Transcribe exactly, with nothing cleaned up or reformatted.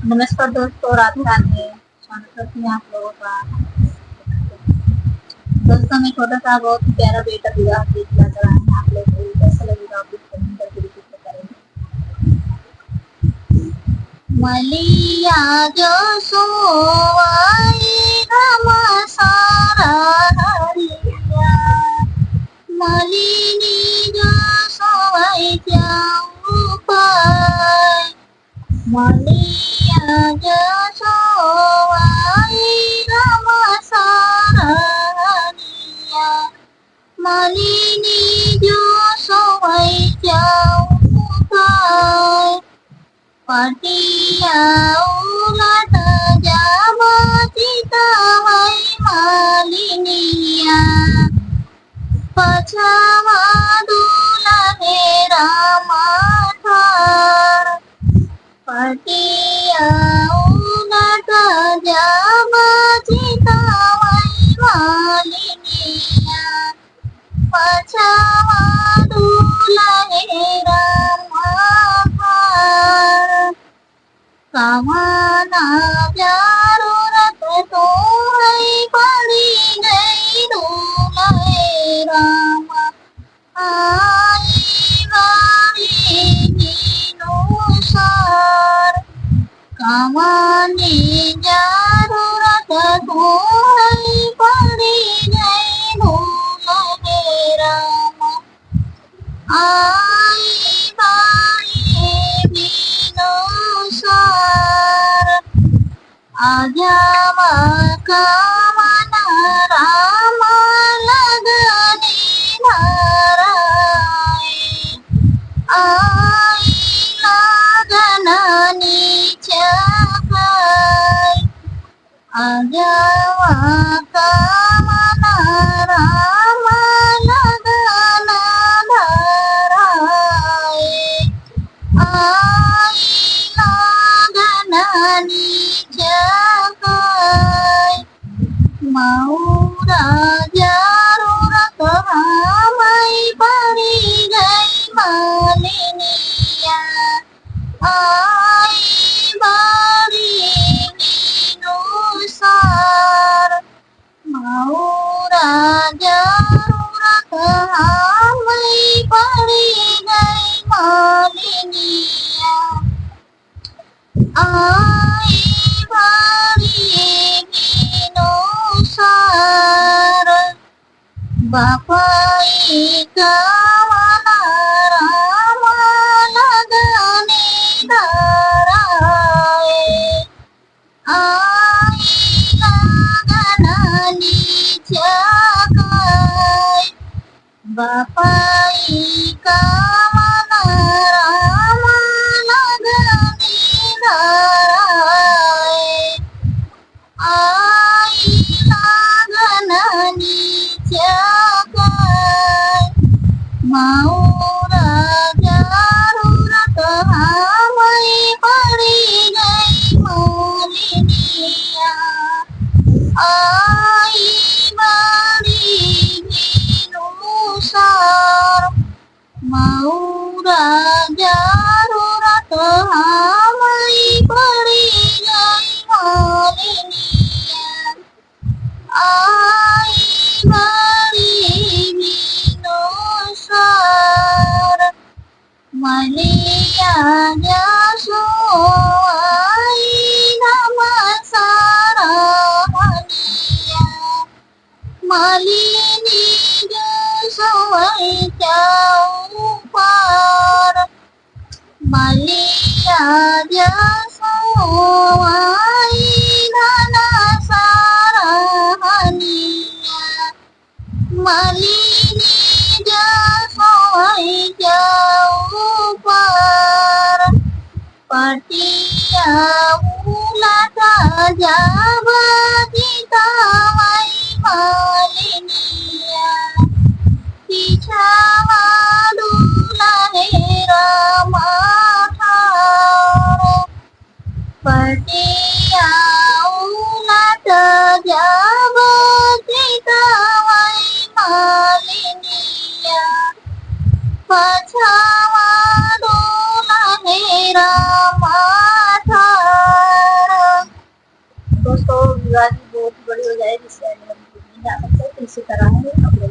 नमस्कार दोस्तों, राधे राधे। स्वागत करती हूँ आप लोगों का। दोस्तों, मैं छोटा सा बहुत ही प्यारा बेटा विवाह गीत ला कर आए हैं आप लोगों को। कैसा लगेगा आप लोग comment करके जरूर बताएं। मलिया जो सोवाई रामा सारा हरिया, मलिनी जो सोवाई जाऊ पाए। मलिया जो सोवाई रामा सारा हरिया, मलिनी जो सोवाई जाऊ पाए। पटिया उलट जाबा चितवई मलिनिया, पछवा दुलहे रामा ठार। पटिया उलट जाबा चितवई मलिनिया, पछवा दुलहे रामा ठार। कवना जरूरत तोहई पड़ी गई दुलहे रामा, आई बारी भिनुसार। कवनी जरूरत तोहई पड़ी गई दुलहे रामा, आई बारी भिनुसार। अजवा कवन रामा लगनी धराए, आई लगन नीच खाए। अजवा कवन रामा लगन धराए, आई लगन नीच खाए। मौरा जरूरत हमई पड़ी गई मलिनिया, आई बारी भिनुसार। मौरा जरूरत हमई पड़ी गई मलिनिया, आई बारी भिनुसार। बापई कवन रामा लगनी धराए, आई लगन नीच खाए। बापई कवन रामा लगनी धराए, आई लगन नीच खाए। मौरा जरूरत हमई पड़ी गई मलिनिया, आई बारी भिनुसार। मौरा जरूरत हमई पड़ी गई मलिनिया, आई बारी भिनुसार। मलिया जसो आई रामा सारा हनिया, मलिनी जसो आई चौपार। मलिया जसो आई रामा सारा हनिया, मलिनी जसो आई चौपार। पटिया उलटा जाबा चितवई मलिनिया, पिछवा दुलहे रामा ठार। पटिया उलट जाबा चितवई मलिनिया, पछवा दुलहे रामा ठार। शादी बहुत बड़ी हो जाए, जिससे आगे हम नहीं जा सकते, तो इसी तरह हम अपने